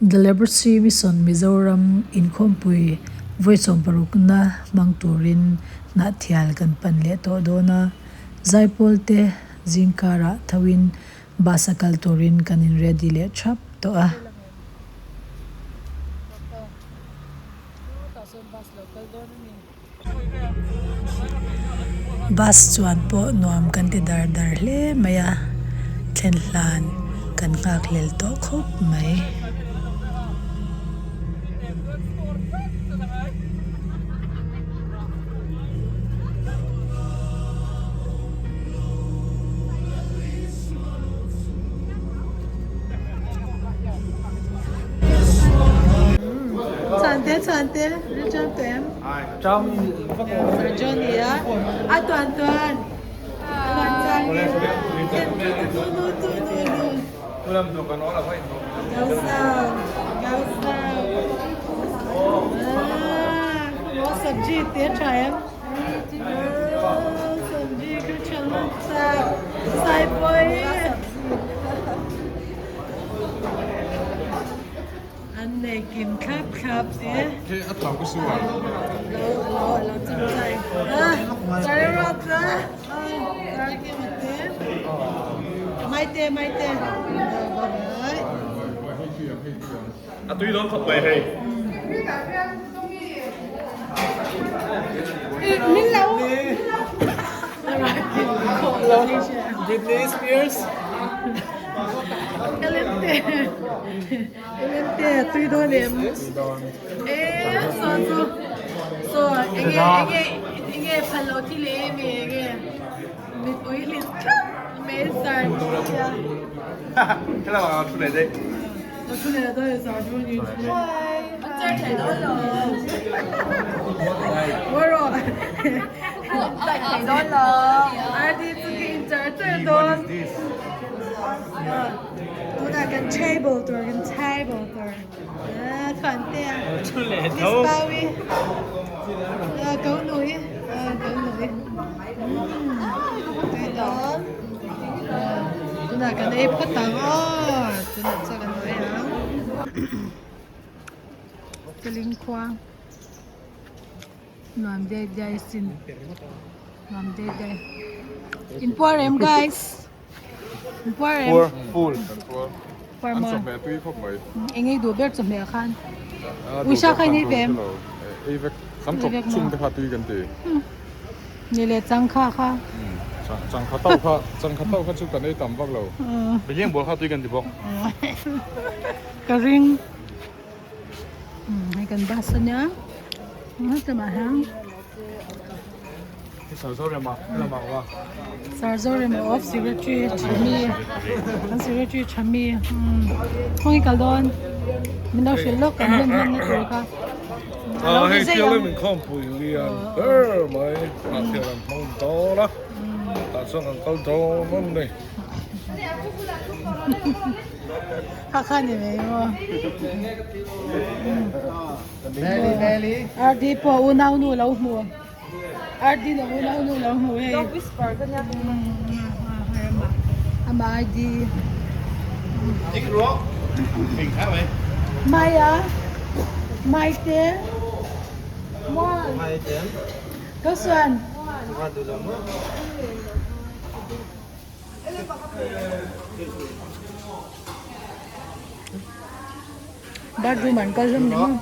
The Leprosy Mission Mizoram inkhawmpui vawi sawmparukna hmang turin Hnahthial kan pan leh tawh dawn a, Zaipawl te zingkarah thoin bus a kal turin kan in ready leh thap tawh a. Bus chuan pawh nuam kan ti dar dar hle mai a, thlen hlan kan nghak hlel tawh khawp mai. Chante chante Richard te Sir Johnny a a tuan tuan tuan chang in tu tu tu tu tu Gao sao gao sao ah mo sabji te tha em sabji ka tha lut chak sai pawh An nei kim thlap thlap e. Hei a tlau ka su a. Lo lo lo chang chai. Ah chai rawt la. Ah chai kim te. Mai te mai te. Bye. A tui dawn khawp mai hei. Min lo. Britney Spears. Elente Elente tui dawn em e so chu so enge enge enge phal lo thi leh em enge mit ui hlit thlap mai sar tia Hello thu leh daih thu leh daih sar chu ni an char thei dawn lo Waro Char thei dawn lo Ardi chu ki in char char dawn Tunah kan table tur kan table tur thuan te a Miss Bawi ko nui ko nui tui dawn tunah kan ei phawt ang aw tunah chuan kan ei ang Kaling khua Nuam dei dei sin nuam dei dei in puar em guys in puar em Puar full kan puar puar an maw chawhmeh tui khawp mai eng ei duh ber chawhmeh khan uisa kha in ei ve em ei vek kan chawp chhung te kha tui kan ti ni leh changkha kha changkha tauh kha changkha tauh kha chu kan ei tam vak lo Beliang bawr kha tui kan ti bawk ka ring. Hei kan bus a nia tlem ah hian Sarzorema of secretary Thami kan secretary Thami khawnge kal dawn min lo hrilh lawk kan hun hmanna tur kha a hei thiang in khawmpui lian ber mai ah thian an hmang dawn a tah chuan kan kal dawn a ni. Kha kha ni mai maw. RD pawh unau nu lo hmu. RD na unau nu lo hmu hei. Dog whisper ka nia. Ama ID. Maya. Mai te. Mai te. Ka suan. Bathroom an kal hlawm ni maw?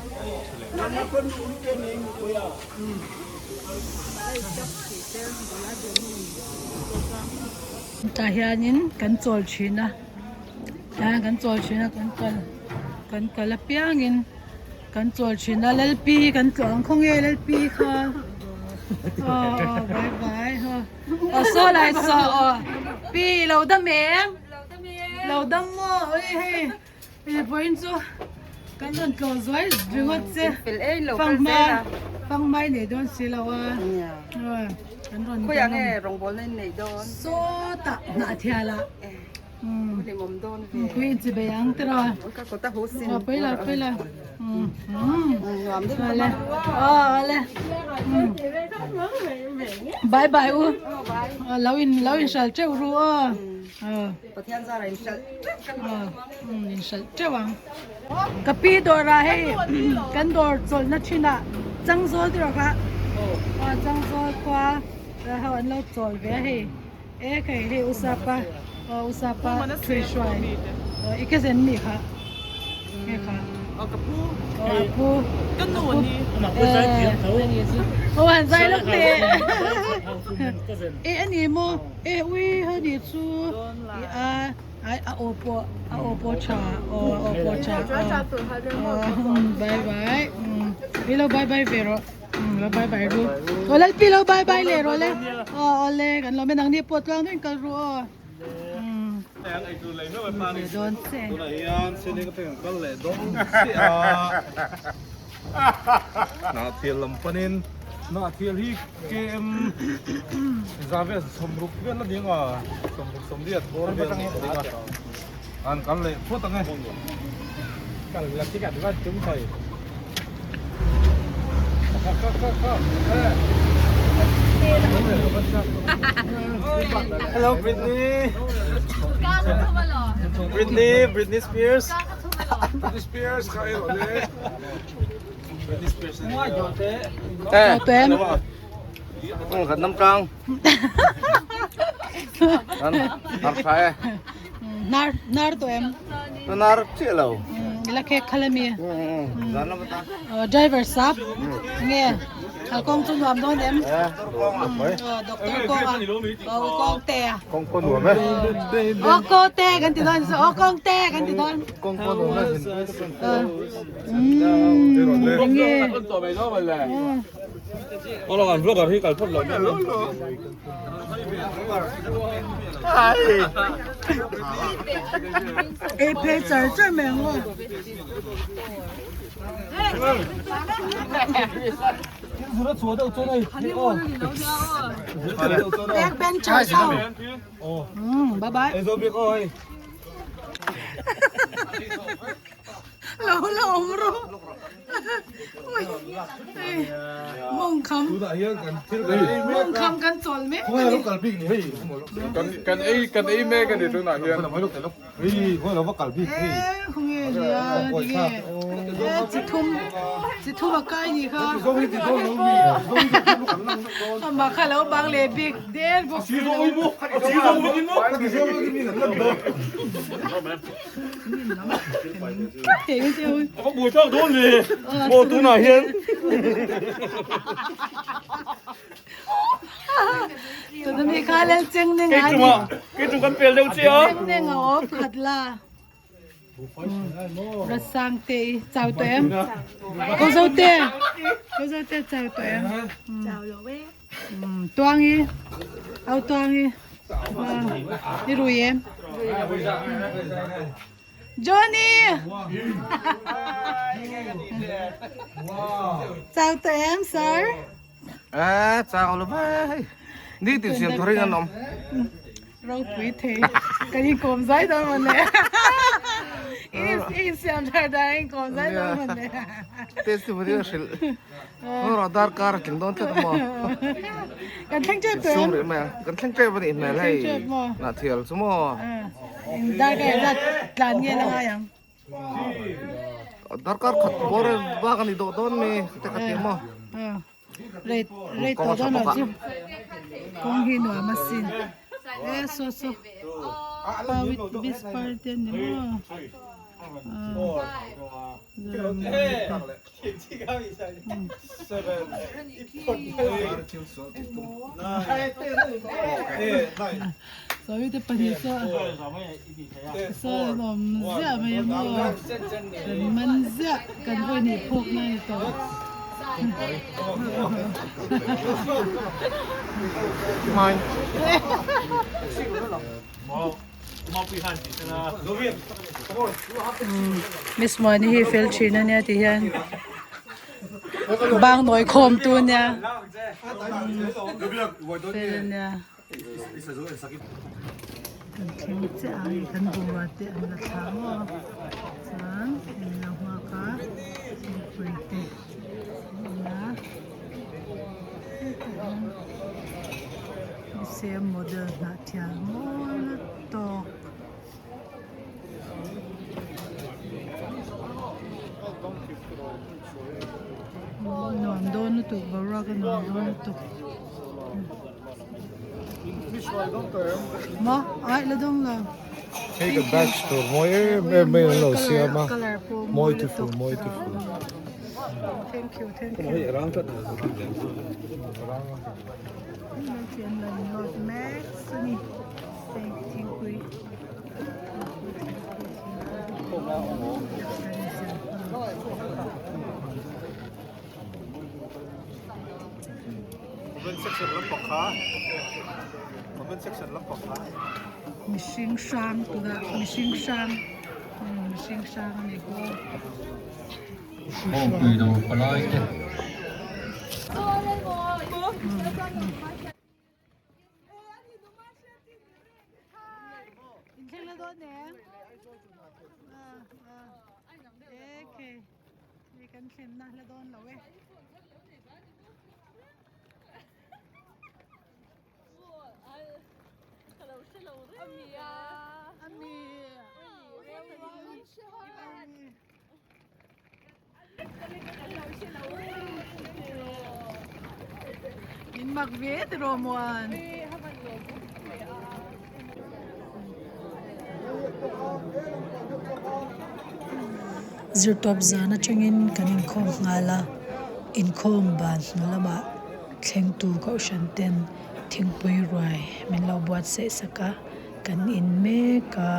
Tah hianin kan chawl thin a tah hian kan chawl thin a kan kal kan kal apiangin kan chawl thin a Lalpi kan tlawh ang khawnge Lalpi kha aw bye bye haw. Aw saw lai saw aw pi lo dam em lo dam maw ui hei ih vawiin chu kan rawn tlawh zuai ringawt che fanghma fanghma i nei dawn si lo a kan rawn khawiah nge rawngbawlna in nei dawn sawtah hnah thial ah hlimawm dawn ve pui in chi bei ang tiraw ka kawt a haw sin aw pui la pui la nuam deuh ale aw ale bye bye u lo in lo in hral teuh ru aw Pathian zara in hral in hral teuh ang. Ka pi dawrah hei kan dawr chawlhna thinah Changzawl te rawh kha aw Changzawl khua ho an lo chawl ve a hei e khai hei Usapa aw Usapa thui hruai aw i ke zen nih kha nge kha aw ka pu aw a pu ka nu ani aw han zai lawk teh e ani maw e ui hani chu i a. Ai a aw pawh a aw pawh tha aw a aw pawh tha aw bye bye i lo bye bye ve rawh lo bye bye ru aw lalpi lo bye bye leh rawh le aw awle kan lo men ang ni pawh tluang deuhin kal ru aw ve dawn che Hnahthial lam panin Hnahthial hi KM Zaves sawmruk vel a ning a, sawmruk sawmriat bawr vel a ning a, an kal leh phawt ang e. Kal la tik an van tum thei. Kha kha kha kha. Hello Britney. Britney, Britney Spears. Britney Spears kha e rawh le. Kan nam tlang. Kan nar tha e. Nar nar to em. Nar chi lo. Ila khe khalami. Zan lam ta. Driver sap. Nge. Kong chu nuam dawn em. Doctor kong a. Kong te a. Kong ko nuam e. O ko te kan ti dawn. O kong te kan ti dawn. Kong ko nuam e. Ei phei char char mai ang aw. Back benchers ho. Bye bye. Lo la awm rawh ui mawng kham mawng kham kan chawl mek a ni. Kan kan ei kan ei mek a ni tunah hian. E khawnge nia tinge e chi thum chi thum a kai ni kha amah kha lo bang leh bik der bawk si lo. A buai thlak dawn le maw tunah hian. Tuna mi kha lel cheng ne ngai ni. Kei chung kan pel deuh che a. Cheng ne nga awm khat la. Rasang te i chau to em. Ko zo te. Ko zo te chau to em. Chau lo e. Tuang i. Au tuang i. I rui em. Johnny. Chau to em sir. À, chào lo vai. Ni tin siam thorin an awm. Ropui thei. Kan in kawm zai dawn mawn le. I siam thar dan in kawm zai dawn mawn le. Testimony a hrilh. Rawh dar kar a tling dawn tlat a maw. Kan thleng tep tawh em? Sum rih mai ang. Kan thleng tep a nih hmel hei. Nah thial chu maw. Dar kar zat tlan nge la ngai ang. Darkar khat bawr bak a ni dawh dawn mi te ka ti maw. Rei rei tawh dawn lo chu kawng hi nuam a sin e saw saw pa with bis par te ani maw Sawi te pahnih saw saw an awm ziah mai a maw kan man ziah kan vawi hnih phawk na a ni tawh. Miss Muani hi fel thin a nia ti hian bang nawi khawm tu a nia fel a nia. Kan thleng chiah a hei kan bungrua te an la thla maw chuan min lo nghak a mipui te an awm a hetah hian bcm model hnah thial mawi lutuk. lutuk boruak a nuam dawn lutuk. Maw ai la dawng lo. Hei ka batch tur mawi em em mai an lo siam a mawi ti ful mawi ti ful. Thank you thank you. Hei rang tlat. Mihring hrang tunah mihring hrang mihring hrang a ni bawk. Min mak ve tiraw muan. Zirtawp zan atangin kan inkhawm nghal a, inkhawm ban hnu lamah thlengtu kohhran ten thingpui ruai min lo buatsaih sak a, kan in mek a.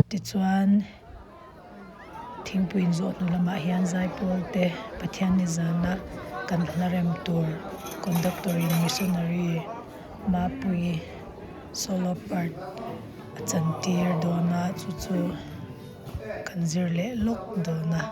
Tichuan thingpui inzawh hnu lamah hian zaipawl te Pathian ni zana kan hla rem tur conductor in missionary Mapui solo part a chantir dawn a chu chu. Kan zir leh lawk dawn a.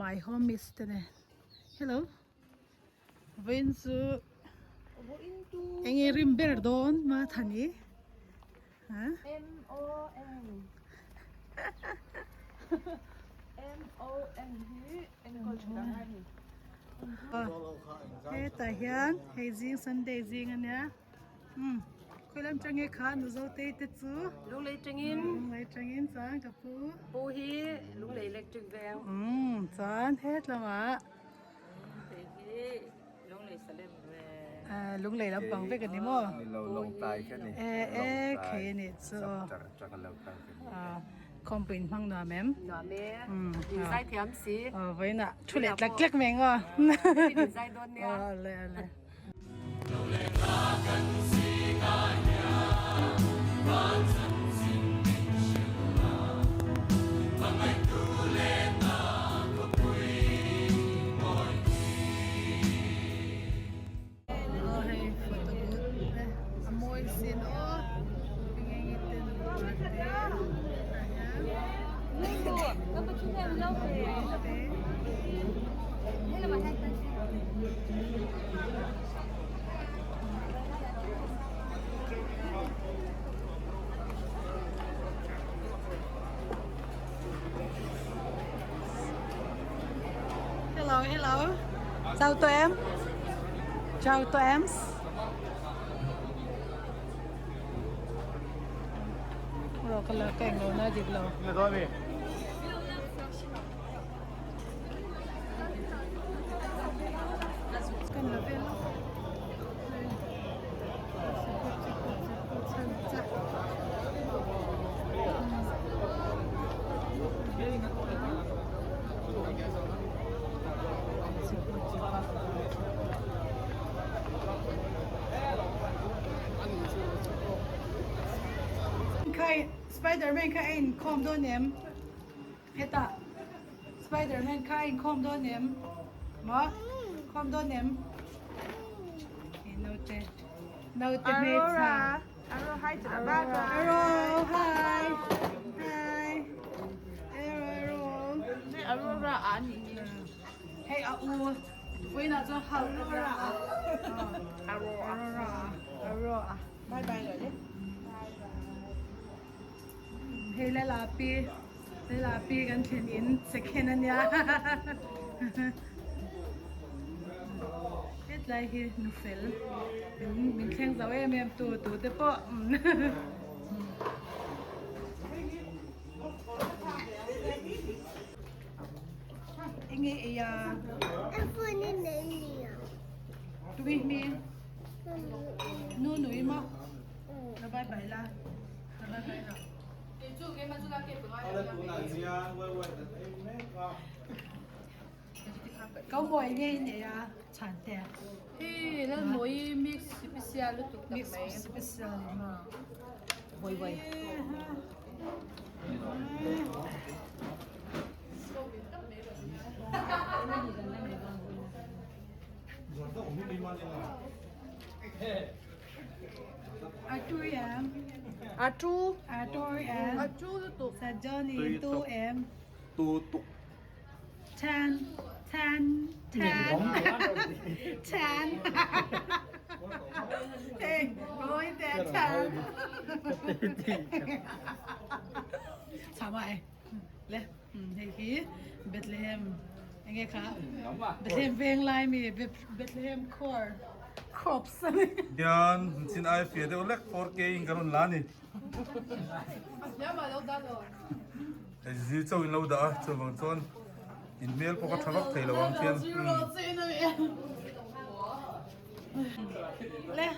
My home miss te nen hello vawiin chu enge rim ber dawn mathani ha hetah hian hei zing sunday zing ania umm khawilam tang e kha nu zo te te chu Lunglei tangin Lunglei tangin chuan ka pu pu hi Lunglei electric veng umm chuan hetlamah hei hi Lunglei Salem veng ah Lunglei lampang vek ani maw Ni lo Lawngtlai ka ni e e khei ani chu chapter atanga lo kal ka ni ah khawmpui in hmang nuam em nuam e in zai thiam si aw vawiinah thu leh tlak tlak mai ang aw in zai dawn nia aw le le. Aw hei photo booth te a mawi sin aw eng eng te nupa te tah hian Hello, hello. Chào tụi em. Chào tụi em. Rồi cái là cái ngồi nói gì lâu. Kan la vel a Khai Spiderman kha a inkhawm dawn em? Hetah Spiderman kha a inkhawm dawn em? Maw? Khawm dawn em? Hei naute naute hmeichhia Aurora hi hi Aurora Hei a u vawiinah chuan Aurora Aurora Aurora Bye bye lo le. Hei Lalapi Lalapi kan thlen in second ania hetlai hi nufel min thleng zo em em tu tu te pawh enge ei a tui hming nu nui maw la bye bye la. Kau mawi ngei nei a chhan te. Hei Lalmawi mix special lutuk tak mai. Mix special ma. Vawi vawi. A tu em. A tu. A tu em. A tu lutuk. Sa Johnny tu em. Tu tuk. Chan. Chan. Chan. Chan. Hey, ôi te chan. Chào mày. Le, hei hi Bethlehem enge kha Bethlehem veng lai mi Bethlehem core crops ani. Hian chin ai fia deuh lek 4K in kan rawn la a ni. Hei zir chauh in lo dah a chuvang chuan in hmel pawh ka tha vak thei lo ang khian. Le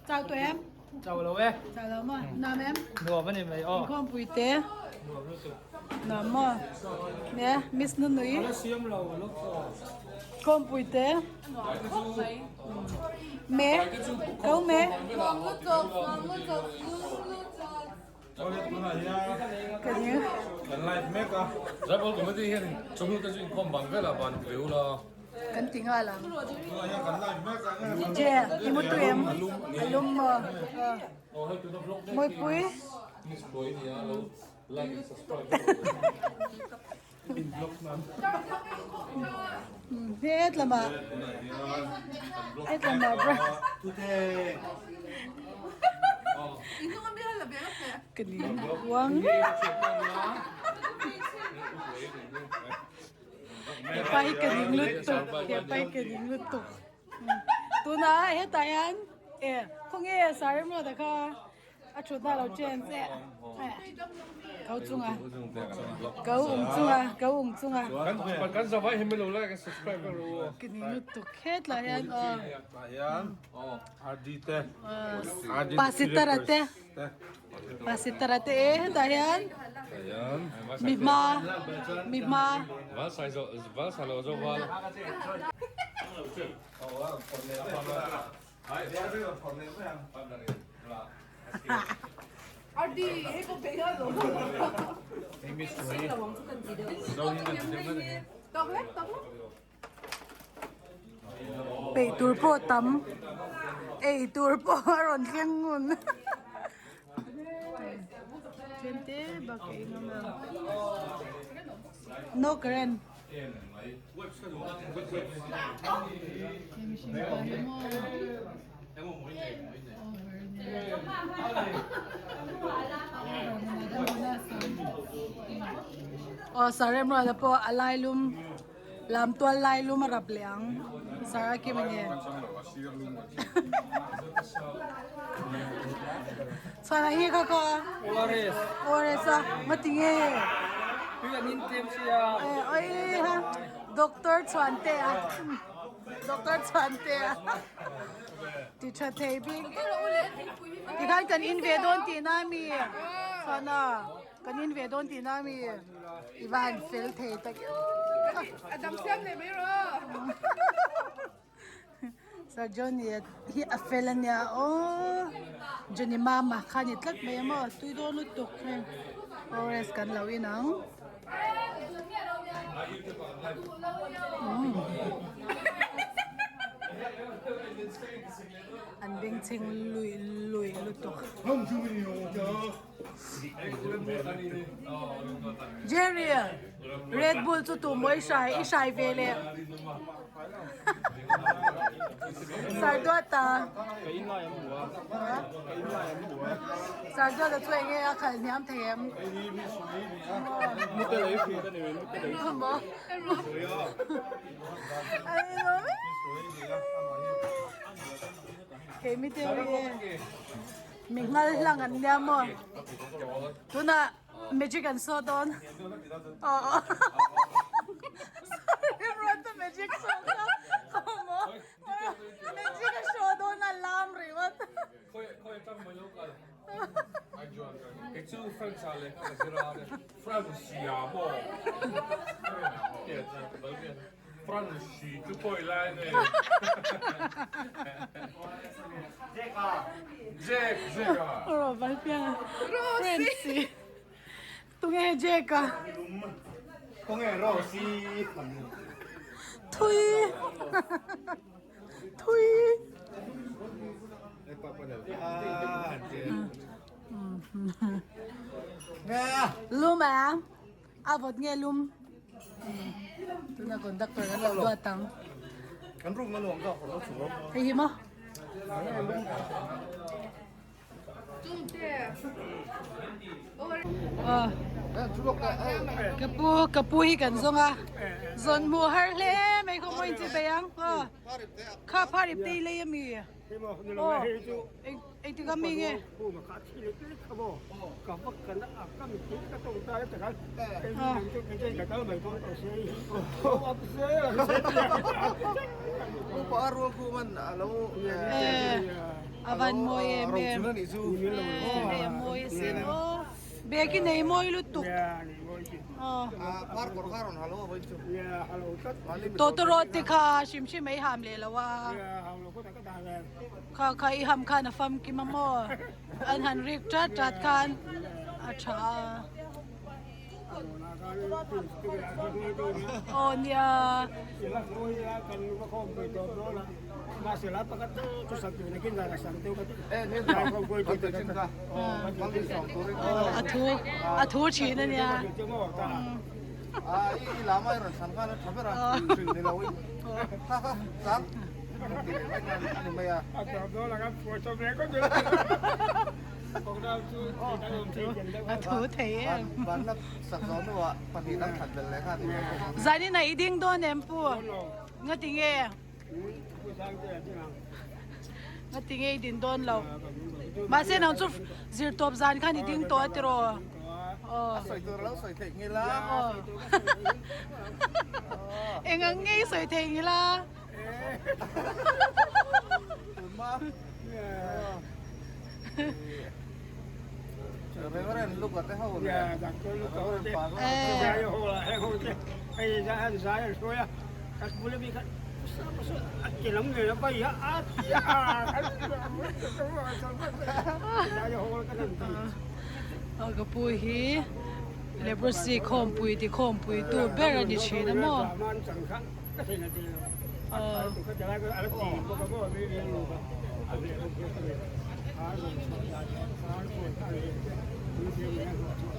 chau tawh em? Chau lo e. Chau lo maw? Nuam em? Nuam a ni mai aw. Inkhawmpui te. Nuam lutuk. Nuam maw? Nia, Miss Nunui. A la siam lo, a lo thaw. Khawmpui te. Nuam khawp mai. Me, ko me. Nuam lutuk, nuam lutuk, lum lutuk. Ka ni. Kan live mek a. Tribal committee hian chawhnu te chu inkhawm ban velah ban ti ve ula. Kan ti nghal ang. Kan live mek a. Je, i mu tu em? A lum maw? Mawipui. Miss Buai nia lo like and subscribe. Het lamah het lamah bra ka ning uang hepa hi ka ning lutuk hepa hi ka ning lutuk tunah hetah hian e khawnge saremruata kha. A thutna lo chen che kau chunga kau ung chunga kau ung chunga kan zavai hi milo like and subscribe ka ru kini lutuk het lah hian aw hian RD te pasitara te pasitara te e hetah hian mi hma mi hma val sai zo val sa lo zo val Peih tur pawh tam ei tur pawh a rawn thleng ngun then te bak ei ngam lo no current. Aw sir Remruata pawh a lailum lamtual lailum a rap leh ang sir a kim a ni chhuan ah hi kha kha ORS a ngatinge oi ha doctor chhuan te a doctor chhuan te a ti tha thei bik tikhan kan in ve dawn tih na ami chhuan a kan in ve dawn tih na ami i va han fel thei tak a dam siam leh mai rawh. Sir Johnny hi a fel a nia aw Johnny mama kha ni tlat mai a maw tui dawn lutuk heng ores kan lo in ang an bengchheng lui lui lutuk. Jerry Red Bull chu tu maw i hrai i hrai ve le Sarduata Sarduata chu enge a khalh hniam thei em maw Keimi te hi Mi nghal hlang an nia maw? Tunah magic an saw dawn. Aw Sorry Ruata magic saw kha aw maw? Magic a show dawn a lam ringawt. Franci chu pawi lai nei. Jack Jack a. Ro vai piang. Franci. Tunge Jack a. Tunge Rosie. Thui. Thui. Lum a. A vawt nge lum? Tuna conductor kan lo duat ang. Kan room na nuam zawk lo chu. Hei hi maw? Ka pu ka pu hi kan zawng a. Zawn hmuh har hle mai khaw maw inchi bei ang. Kha pharip te i lei ami? Aw engtik a mi nge? A van mawi em em hei a mawi asin aw bag i nei mawi lutuk tawtawrawt te kha hrim hrim ei ham leh lo a. Kha kha i ham khan a famkim a maw an han rik chat chat khan a tha a aw nia a thu a thu thin a nia. A i lam a i rawn chhan khan a tha ber a, hrilh ni lo in kha kha chang ti leh mai khan a ni mai a. A thu thei em. Vanlap sak zawh hnuah pahnih dang that belh leh kha a ni mai bawk. Zanin a i ding dawn em pu? Ngati nge? Ngati nge i din dawn lo? Mahse nang chu zirtawp zan khan i ding tawh a tiraw? A sawi tur a lo sawi theih ngil a. Eng ang nge i sawi theih ngil a? Reverend Luka te ho le. Reverend pa ho. Ka pu hi leprosy khawmpui ti khawmpui tu ber a ni thin a maw.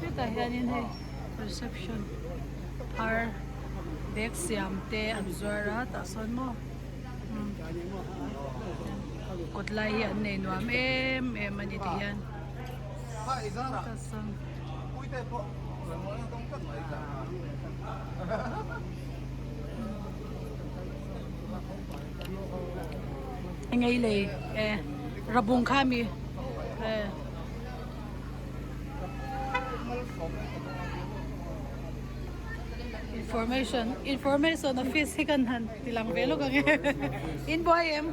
Hetah hianin hei reception phar bag siam te an zuar a tah sawn maw kawt lai hi an nei nuam em em a ni ti hian tah sawn. Engei lei e rabung kha mi e. Information information office hi kan han ti lang ve lawk ang e in buai em?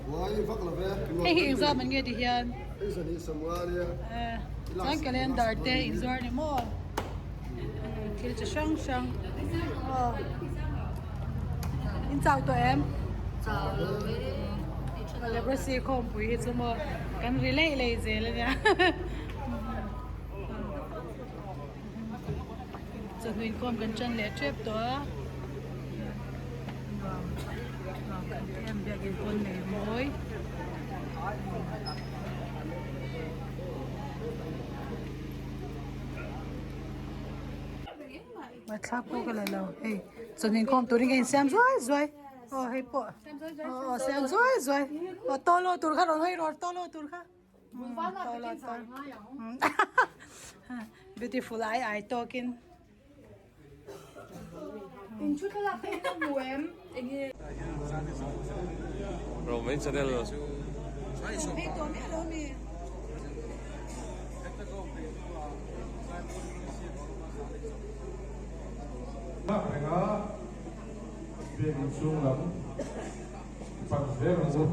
Buai vak lo ve. Hei hi engzam an nge ti hian? Hei zan hi samua ania. E chuan calendar te inzuar ni maw? Thil chi hrang hrang aw in chau tawh em? Chau lo e. Leprosy khawmpui hi chu maw kan ri leih leih zel ania. Chawhnu inkhawm kan tan leh tep tawh a nuam nuam kan ti em biakin pawn nei mawi. Thla pawh ka la lo hei chawhnu inkhawm turin ka insiam zuai zuai aw hei pawh aw siam zuai zuai aw tawlaw tur kha rawn hawi rawh tawlaw tur kha tawlaw tawlaw beautiful ai ai tawkin. Romain channel. Renga biakinn chhung lam pan zel ang u.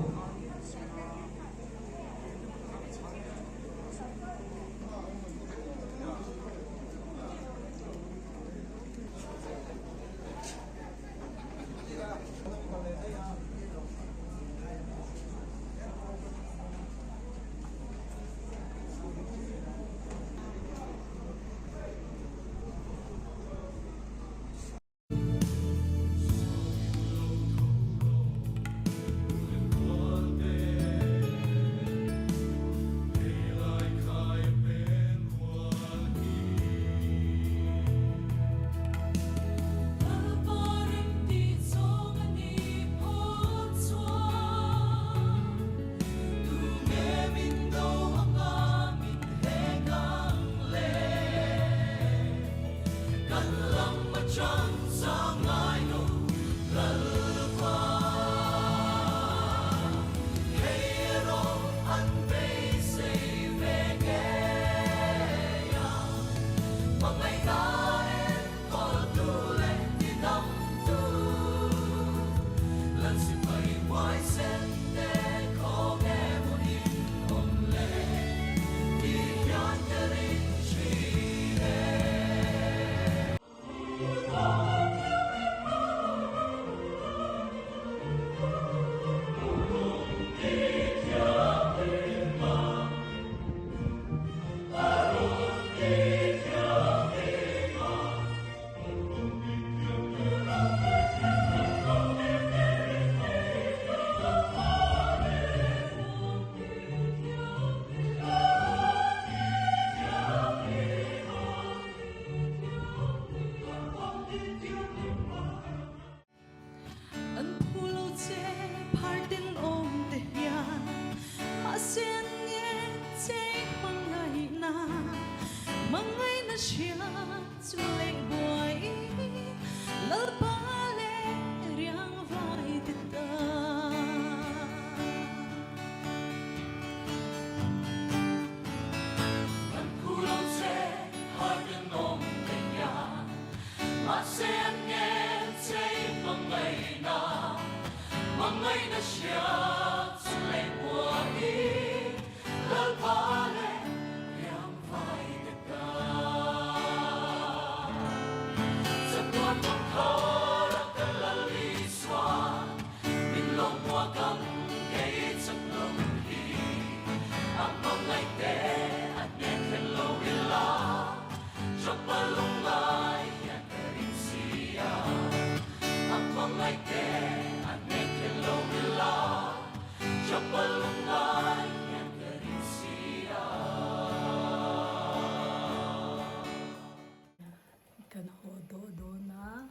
Kan haw dawh dawn a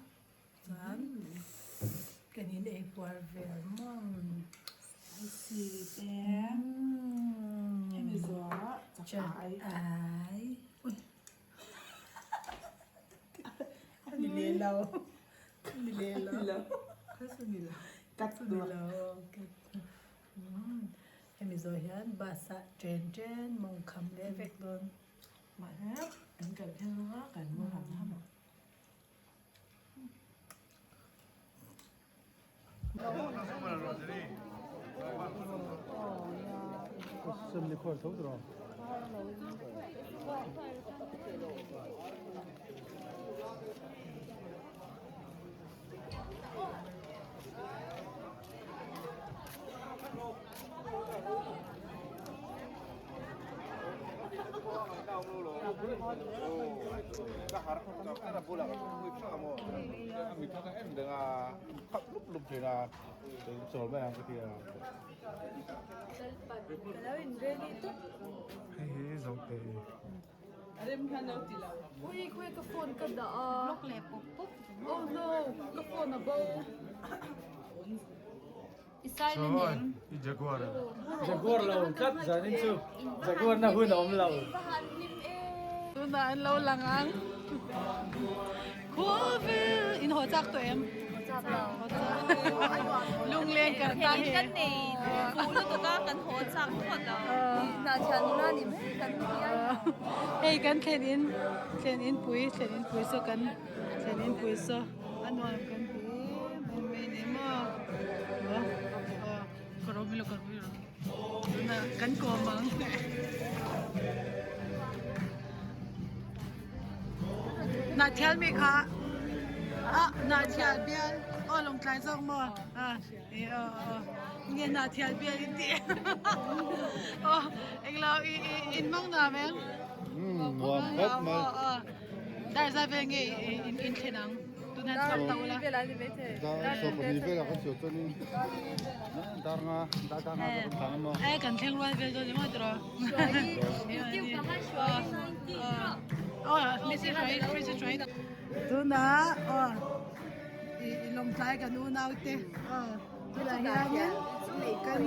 chuan kan in ei puar vel mawng chat ai ni leh lo ni leh lo ni lo hemi zawh hian bus ah chen chen mawng kham leh vek dawn. Mahse kan kal thleng anga kan mu ham ham ang. Ui khawi ka phone ka dah a. Block leh pawp pawp. Oh no ka phone a bo. I silent em? I jaguar a. Jaguar lo tlat zanin chu jaguar na hun a awm lo. Tunah an lo lang ang. Khawvel in haw chak tawh em? Haw chak lo. Haw chak. Lungleng kan ta hi. Kan nei fuh lutuk a kan haw chak phawt lo. Hnahchhiah nula ni mai kan ni a. Hei kan thlen in thlen in pui thlen in pui saw kan thlen in pui saw a nuam kan ti em em mai a ni maw. Ka ro milo ka ro milo. Tunah kan kawm ang. Hnah thial mi kha ah hnah thial bial aw lawngtlai zawk maw ah e aw aw nge hnah thial bial in tih aw englo i i in mang nuam em nuam khawp mai dar zat vel nge in in thlen ang tunah chhuak ta ula dar sawpahnih velah kan chhuah chuanin dar nga dar dar nga kan tlan a maw e kan thleng rual vel dawn ni maw tiraw Tunah aw i lawngtlai kan unau te aw tunah hianin kan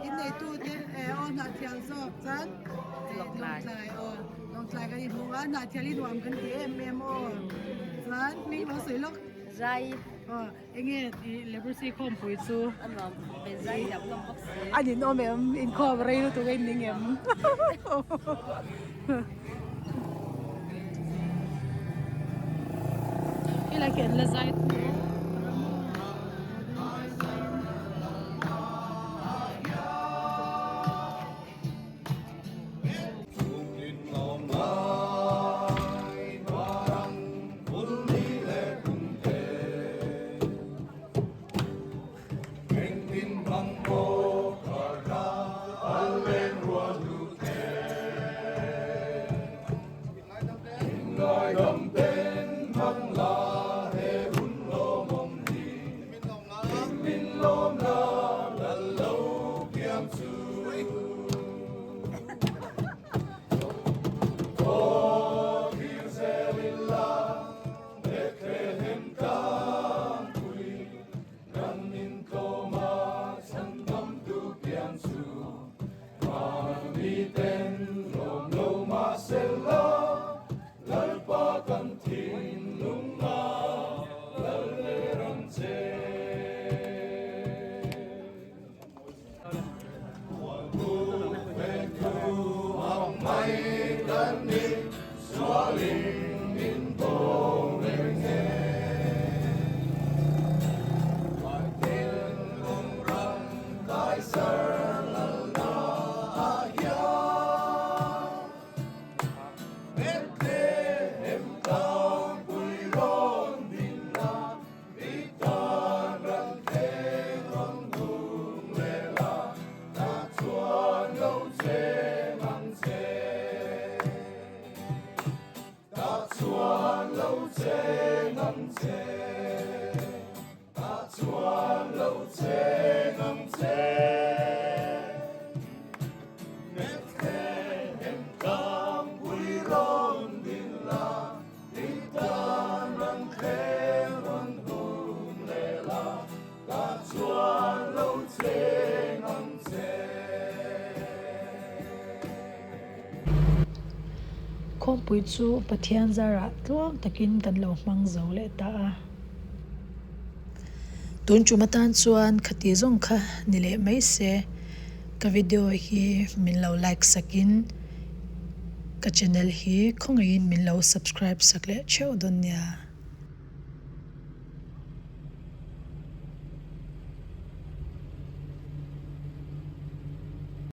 inneitu te eh aw hnahthial zawk chuan lawngtlai aw lawngtlai kan inhmu a hnahthial hi nuam kan ti em em aw chuan hming lo sawi lawk Zai aw. Enge i leprosy khawmpui chu? A nuam ve zai thiam hlawm bawk si. A ninawm em? Inkhawm rei lutuk a inning em? Helai khi an la zai ang che Tah chuan lo cheng ang che Bethlehem tlangpui rawn ding la I tan ran thleng rawn hung leh la Tah chuan lo cheng ang che. Khawmpui chu Pathian zarah tluang takin kan lo hmang zo leh ta a. Tun tum atan chuan khati zawng kha ni leh mai se, ka video hi min lo like sakin ka channel hi khawngaihin min lo subscribe sak leh theuh dawn nia.